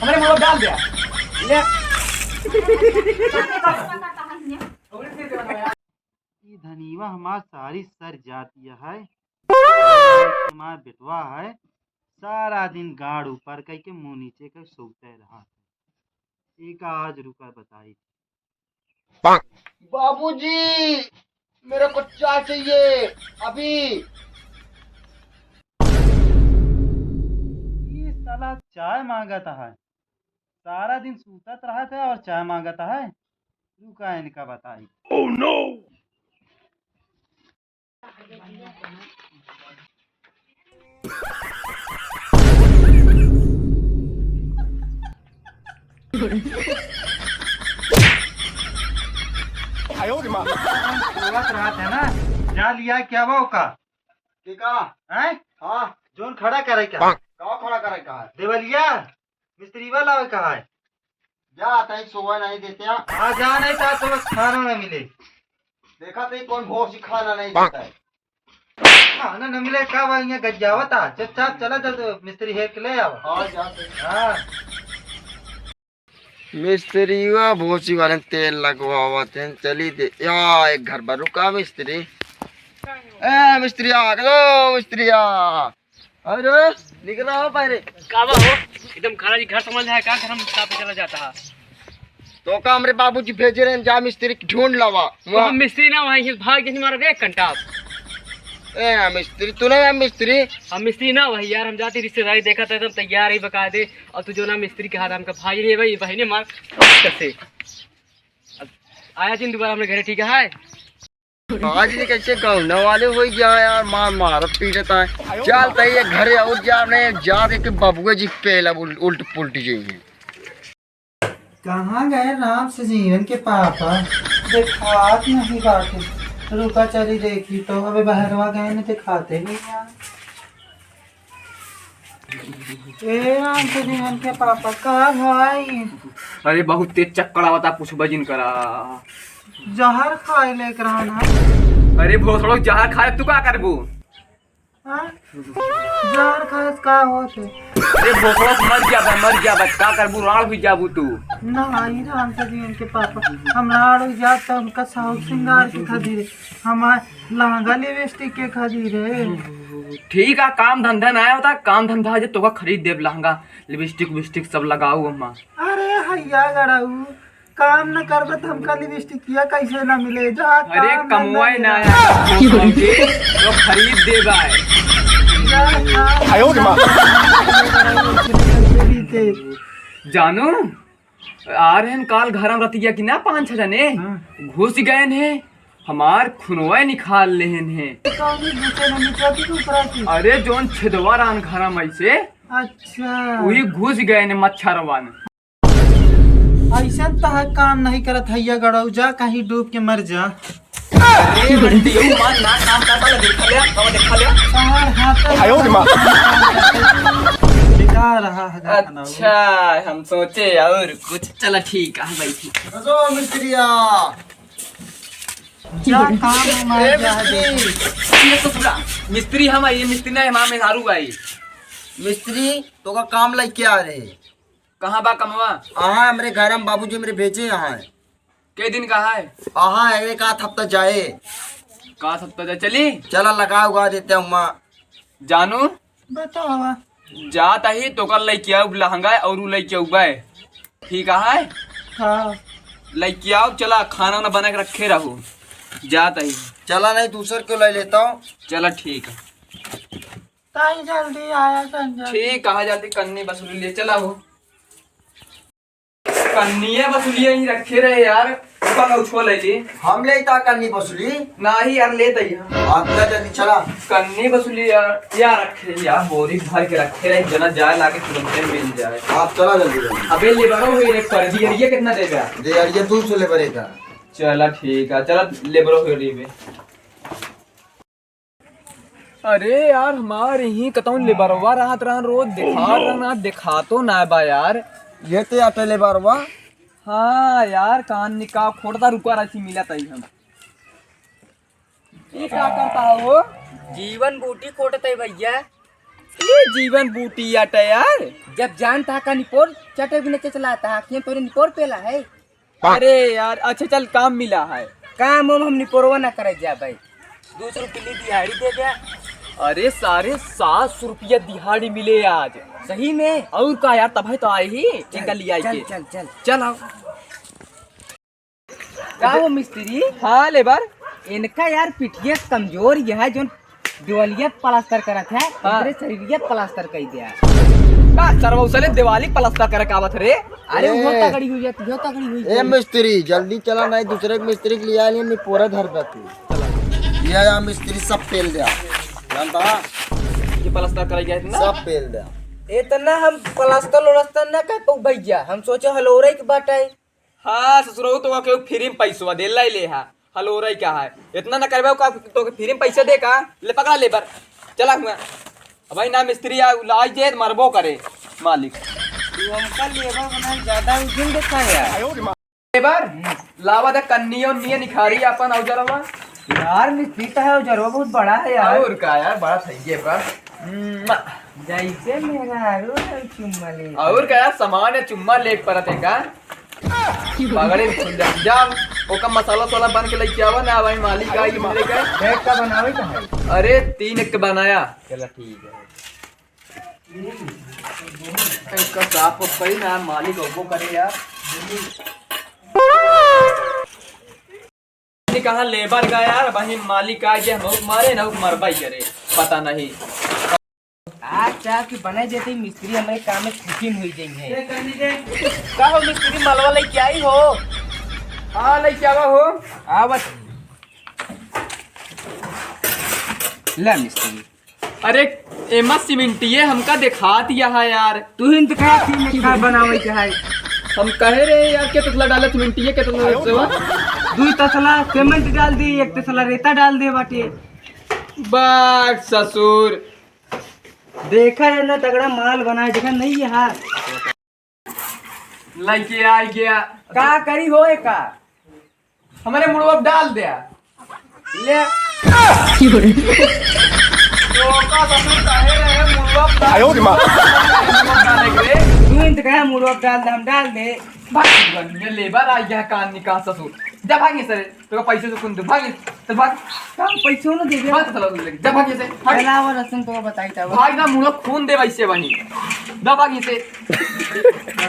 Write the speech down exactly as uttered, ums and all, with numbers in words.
हमरे मुंह में डाल दिया। ले। ई धनीवा हमार सारी सर जाती है। हमार बेटवा है, सारा दिन गाड़ ऊपर कई के मुंह नीचे कर सोते रहा। एक आज रुका बताई। बाबूजी, मेरे को चाय चाहिए अभी। ई साला चाय मांगत है, सारा दिन सूतत रहत है और चाय मांगत है। रुका इनका बताई। Oh no! आयो रे माँ। बोलत रहत है ना, जा लिया क्या बा ओका? के का? हैं? हाँ। जोन खड़ा करे का? का खड़ा करे का? देवलिया, मिस्त्री वाला का है? जा, तई सोवा नहीं देते हैं। आ जा, नहीं तो, तो बस खाना ना मिले। देखा तई कौन भौंसी खाना नहीं देता है। खाना ना मिले का भाई, यहाँ गज्जावत आ। चुपचाप चला जा, तो मिस्त्री हेर के ले आवा। हाँ, जा तई। हाँ। मिस्त्रीवा भोसी वाले तेल लगवावत हैं, चली दे। या एक घर पर रुका मिस्त्री। ए मिस्त्रिया, आ गयो मिस्त्रिया। अरे निकला हो पहले। का बा हो? एकदम खाना जी घर समझ है का? घर हम साफ चला जाता है। तो का हमरे बाबूजी भेजे रहे, जा मिस्त्री ढूंढ लावा। तो हम मिस्त्री ना वहीं से भाग जैसे मारा एक घंटा। ए मिस्त्री, तू ना मिस्त्री। हम मिस्त्री ना वही यार, हम जाती रिश्तेदारी देखा था, एकदम तैयार ही बका दे। और तू जो ना मिस्त्री के हाथ हमका भाई नहीं भाई, बहिने मार कैसे? अब आया जिन दोबारा हमरे घरे, ठीक है? आज ये कैसे गाँव वाले हो गया यार, मार मारत पीटत है। चल तई ये घरे और जा, नहीं जा दे के बबुआ जी पहला उल-, उल्ट पुल्ट जाइए। कहाँ गए राम से जीवन के पापा? देखात नहीं बाटे। रुका चली देखी तो, अबे बहरवा गए न, देखाते नहीं यार। ए राम से जीवन के पापा, का भाई? अरे बहुत तेज चक्कर आवता, पूछबे जिन करा। जहर खाए लेक रहा ना। अरे भोसड़ो, जहर खाए तू का करबू? हाँ? जहर खाए से का होत है? अरे भोसड़ो, मर गया बा, मर गया बा, का करबू? राड़ हुई जाबू तू। ना, ई राम से जीवन के पापा, हम राड़ हुई जात तो हमका साउथ सिंगार के खातिर, हमार लहंगा लिपस्टिक के खातिर है। ठीक है, काम धंधा ना होता, काम धंधा जे तोका खरीद देब लहंगा, लिपस्टिक विपस्टिक सब लगाऊ अम्मा। अरे हैया गड़ाऊ, काम न करबे त हमका लिपस्टिकिया कैसे ना मिले? जा अरे काम कमवाए ना धंधा यार, तो खरीद देबा। जा काम आयो रे माँ। कैसे भी दे। जानू, आ रहन काल घर में रतिया की ना पाँच छह जने हाँ। घुस गए हैं, हमार खुनवा निकाल लेहन हैं। तो अभी घुसे ना निकलती तू ऊपरा की। अरे जोन छेदवा रहन घर में ऐसे, अच्छा। वही घुस गए हैं मच्छरवन। ऐसन तह काम नहीं करत हैया गड़ऊ, जा कहीं डूब के मर जा। अरे बंटियो, मार ना काम करता ले, देखा ले, अब देखा ले। सार हाथ आयो रे माँ। बेकार रहा है खाना वो। अच्छा, हम सोचे और कुछ। चला ठीक है, बैठी। कसो मिस्त्रिया? जा काम में मार ए जा मिस्त्री, दे। ये तो पूरा मिस्त्री हम आई, ये मिस्त्री नहीं, हमारा मेहरारू आई। मिस्त्री, तोका काम लइके आ रहे। कहाँ बा कमवा? अहा, हमरे घर में बाबूजी हमरे भेजे अहा। कै दिन का है? अहा, एक आध हफ्ता जाए। का हफ्ता जाए? चली? चला, लगा उगा देते हैं हुआं। जानू? बतावा। जात ही तोकर लइके आउब लहंगा और उ लइके आउबे। ठीक है? हाँ। लइके आउब, चला, खाना वाना बना के रखे रहू। जात ही। चला, नहीं दूसर को ले लेता हूँ। चला, ठीक है। ताई जल्दी आया संजय। ठीक, कहाँ जाती कन्नी बसुली ले चला हो। कन्निया बसुलिया ही रखे रहे यार। रुका ना उछवा ले जी। हम ले ता कन्नी बसुली। नाही यार, ले दई हम। आप चला जल्दी चला। कन्नी बसुली यार, यार रखे यार, बोरी भर के रखे रहे, जना जाए लागे तुरंते मिल जाए। आप चला जल्दी जल्दी। अबे लेबरो होई रे, कर दी यार, ये कितना देगा? दे यार, ये दो सौ लेबर है का। चला ठीक है, चला लेबरो होई रे बे। अरे यार, हमार यहीं कतौन लेबरवा रहत रहन, रोज देखात रहन, आज देखातो ना बा यार। ये तो आटे लेबरवा। हाँ यार, कान निका खोटता, रुका राशि मिला तई हम। ई का करता हो? जीवन बूटी खोटत है भैया। ये जीवन बूटी आटा यार। जब जान था का निपोर चटे बिना चचला था, आँखें तोरे निपोर पेला है। अरे यार, अच्छा चल, काम मिला है। काम हम, हम निपोरवा ना करे जा भाई। दो सौ रुपये दिहाड़ी दे दे। अरे सारे, सात सौ रुपया दिहाड़ी मिले आज। सही में? और का यार, तब है तो आए ही, चल, टिकट ले आई चल, के। चल, चल। चल आओ। का हो मिस्त्री? हाँ लेबर। इनका यार पिठिया कमजोर यह है, जोन दिवालिया प्लास्टर करत है, हाँ। इधरे शरीरिया प्लास्टर कर दिया। का सरवा उसले दिवाली प्लास्टर करे का आवत रे? अरे वो ए। तगड़ी हुई है, वो तगड़ी हुई ए है। मिस्त्री, जल्दी चला, नहीं दूसरे के मिस्त्री के लिया लिए, नहीं पूरा घर पे तू। ये या मिस्त्री सब पेल दिया, जानता? ये प्लास्टर करे गया इतना? सब पेल दिया। इतना हम प्लास्टर उलास्टर ना कर पाऊ भैया, हम सोचे हलोरे के बाटे। हाँ ससुरऊ, तो केहू फ्री में पैसवा दे लाई ले हा। हलोरई का है, इतना ना करबे का, तो फ्री में पैसा दे का? ले पकड़ा लेबर, चला हुआ। अब भाई ना मिस्त्री आ, लाई जे मरबो करे मालिक। तू हमका लेबर बना ज्यादा उजिन देता है यार। लेबर लावा दे, कन्नी उन्नी निखारी अपन औजरवा। यार मिस्त्री तो है, औजरवा बहुत बड़ा है यार। और का यार, बड़ा सही है बा। जैसे मेहरारू है चुम्मा ले। और का यार, सामान है, चुम्मा लेके परत है का? पगड़े में खुल जा। जा, ओका मसाला वसाला बन के लेके आवा ना, भाई मालिक आई मिले का। बैग का बनावे का है? अरे, तीन एक बनाया। चला ठीक है। इसका साफ हो सही ना, मालिक होबो करे यार। नहीं कहाँ लेबर का यार, वही मालिक आ गया, हम मारे ना, मरबा ही करे, पता नहीं। आज चाह की बनाई देते ही मिस्त्री हमारे काम में खुशी हुई जाएंगे। का हो मिस्त्री, मलवा लेके आई हो? हाँ, लेके आवा हो। आवा। ले मिस्त्री। अरे, एमा सीमेंटिये हमका देखात यहा यार। तू ही तो कहा सीमेंट का बनावे के है। हम कहे रहे यार, के तसला डाले सीमेंटिये, के तसला से हो? दू तसला सीमेंट डाल दे, एक तसला रेता डाल दे बाटे। बाग ससुर। देखा है ना, तगड़ा माल बनाए, देखा नहीं है हाथ। लइके आ गया। का करी होए का? हमारे मुड़वा पे डाल दे। ले। तो का ससुर कहे रहे, मुड़वा पे डाल आयो रे माँ। डाले के रे। तू इंत कहे मुड़वा पे डाल दे, हम डाल दे। भाग, ये लेबर आ गया, कान निकाल ससुर। जा भाग यहाँ से, तो पैसे से कुन दे, भाग, चल भाग। का पैसो न देबे? भाग, चला, जा भाग यहाँ से, भाग। चला, वो रसम तो बताई था। भाग ना, मुड़वा खून दे वैसे वहीं। जा भाग यहाँ से।